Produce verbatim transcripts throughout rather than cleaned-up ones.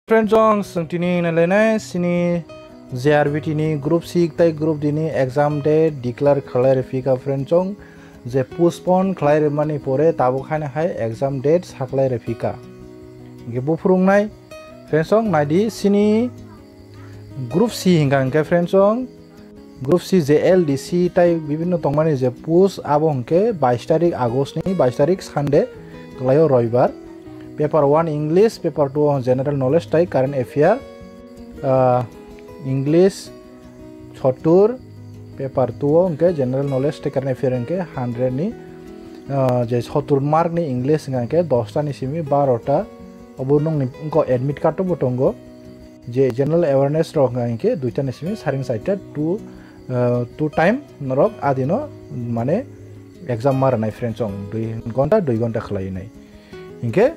Friend chong, chwng tini nailainai sini J R B T ni group C tai group D ni exam date declare khlai rwphika friend chong, je postpone khlai rwmani pore tabuk haino hai exam date saklai rwphika. Hingke bo phurungnai friend chong naidi sini group C hingka hingke friend chong, group C je L D C tai bibinno tongmani je post abo hingke bais tarik August ni bais tarik Sunday kwlaio roibar. Paper one English, paper two general knowledge tai current affair, ah, English sottur, paper two o hingke general knowledge tai current affair hingke hundred ni, ah, je sottur mark ni English hingka hingke dosta ni simi barota obo nongni wngko admit card o bo tongo. Je general awareness rok hingka hingke duita ni simi saring saita two, ah, two time norok adino mane exam ma rwnai friend chong dui gonta dui gonta khlai nai. Hingke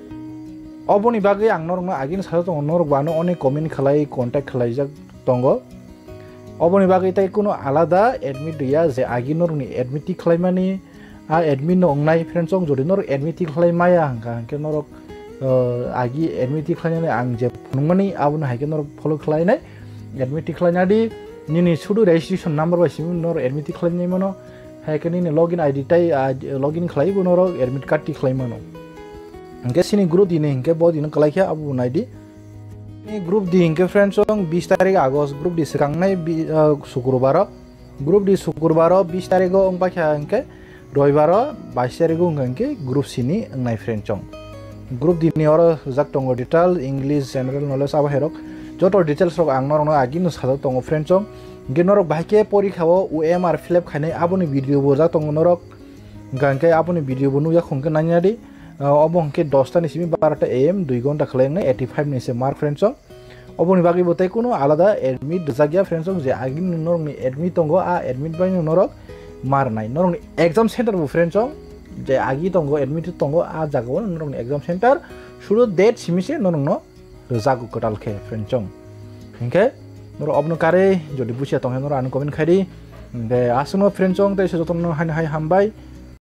oboni bagwi ang norokno agini sajak tongo, norok bo ano onek comment khlai contact khlaijak tongo. Oboni bagwi tai kuno alada admit riya je agi norokni admit ti khlaimani, a admit no wngnai friend chong, jodi norok admit ti khlai maya hingka hingke norok, uh, agi admit ti khlainani ang je phunukmani abono hai khe norok follow khlainai. Admit ti khlainadi nini sudu registration number bai simi norok admit ti khlainai mano. Hai khe nini login I D tai, ah, login khlai bo norok admit card ti khlai mano. Hingke sini group D ni hingke bo dino kwlai khe abo bo naidi. Ni group D hingke friend chong bis tarik August group D swkang nai bi-, ah, Sukrubaro. Group D Sukrubaro bis tarigo wng paikha hingke roibaro bais tarigo wngkha hingke group C ni wngnai friend chong. Group D ni oro rijak tongo detail, English, general knowledge abo hai rok joto details rok ang norokno agini sajak tongo friend chong. Hingke norok bahai khe porikha o O M R fill up khainai aboni video bo rijak tongo norok. Hingka hingke aboni video bo nukya khong khe nanya di. Ah, obo hingke dosta ni simi barota A M dui gonta khlai wngnai eighty five ni se mark friend chong. Oboni bagwi bo tei kuno alada admit rijak ya friend chong, je agini norokni admit tongo a admit bai no norok ma rwnai. Norokni exam center bo friend chong, je agi tongo admit tongo a jaga o norokni exam center sudu date simi se norokno rwjago kwtal khe friend chong. Hinkhe norok obono karwi jodi busia tongkhe norok ano comment khai di. Hinkhe aswkno friend chong tei se jotono haino hai hambai.